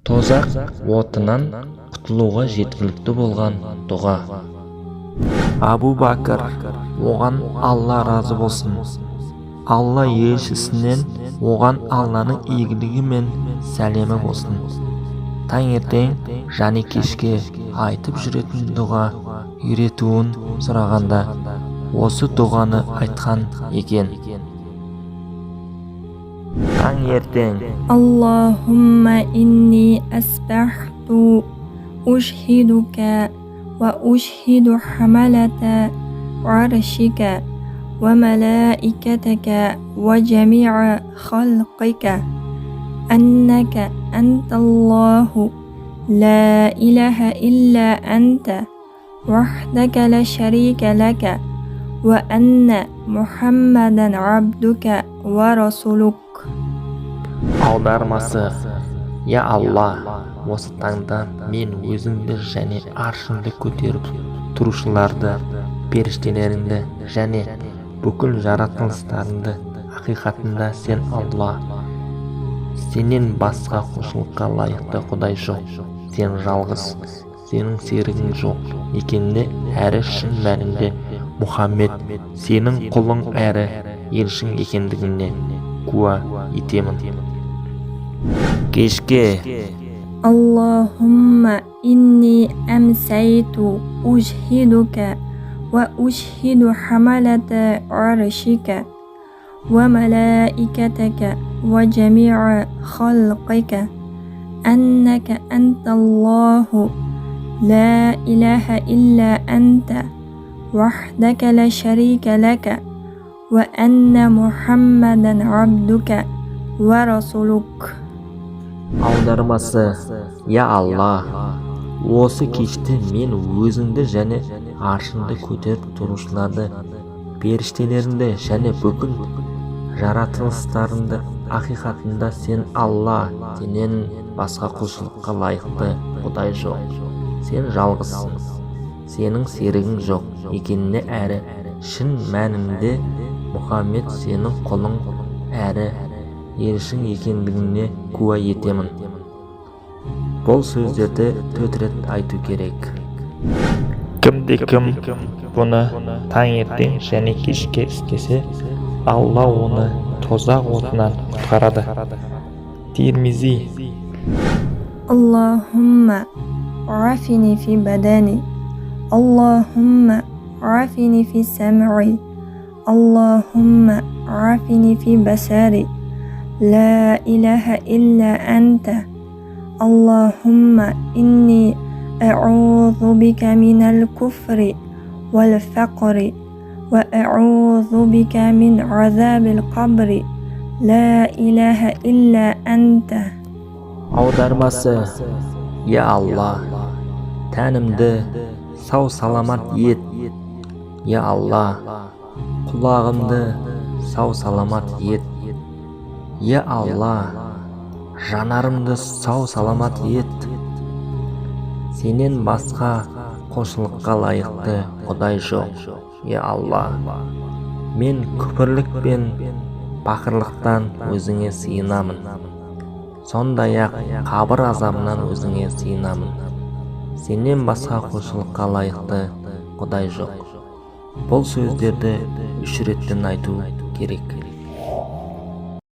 Тозақ отынан құтылуға жеткілікті болған дұға. Абу Бәкір, оған Алла разы болсын, Алла елшісінен, оған Алланың игілігі мен сәлемі болсын, таңертең және кешке айтып жүретін дұға үйретуін сұрағанда, осы дұғаны айтқан екен. Таңертең: اللهم إني أصبحت أشهدك وأشهد حملة عرشك وملائكتك وجميع خلقك أنك أنت الله لا إله إلا أنت وحدك لا شريك لك وأن محمدا عبدك ورسولك. Аудармасы: Я Алла, осы таңда мен өзіңді және аршыңды көтеріп тұрушыларды, періштелеріңді және бүкіл жаратылыстарыңды, ақиқатында сен Алла, сенен басқа құлшылыққа лайықты құдай жоқ, сен жалғыз, сенің серігің жоқ екеніне әрі шын мәнінде Мұхаммед сенің құлың әрі елшің екендігіне куә етемін. Кешке: اللهم إني أمسيت أشهدك وأشهد حملة عرشك وملائكتك وجميع خلقك أنك أنت الله لا إله إلا أنت وحدك لا شريك لك وأن محمدا عبدك ورسولك. Аудармасы: Я Алла, осы кеште мен өзіңді және аршыңды көтеріп тұрушыларды, періштелеріңді және бүкіл жаратылыстарыңды, ақиқатында сен Алла, сенен басқа құлшылыққа лайықты құдай жоқ, сен жалғызсың, сенің серігің жоқ екеніне әрі шын мәнінде Мұхаммед сенің құлың әрі елшің екендігіне куә етемін. Бұл сөздерді төрт рет айту керек. Кімде кім бұны таңертең және кешке істесе, Алла оны тозақ отынан құтқарады. Тирмизи. اللهم عافني في بدني، اللهم عافني في سمعي، اللهم عافني في بصري، لا إله إلا أنت. اللهم إني أعوذ بك من الكفر والفقر وأعوذ بك من عذاب القبر، لا إله إلا أنت. Аудармасы: Я Алла, тәнімді сау саламат ет. Я Алла, құлағымды сау саламат ет. Я Алла, жанарымды сау саламат ет. Сенен басқа құлшылыққа лайықты құдай жоқ. Я Алла, мен күпірлік пен пақырлықтан өзіңе сыйынамын, сондай-ақ қабір азабынан өзіңе сыйынамын. Сенен басқа құлшылыққа лайықты құдай жоқ. Бұл сөздерді үш реттен айту керек.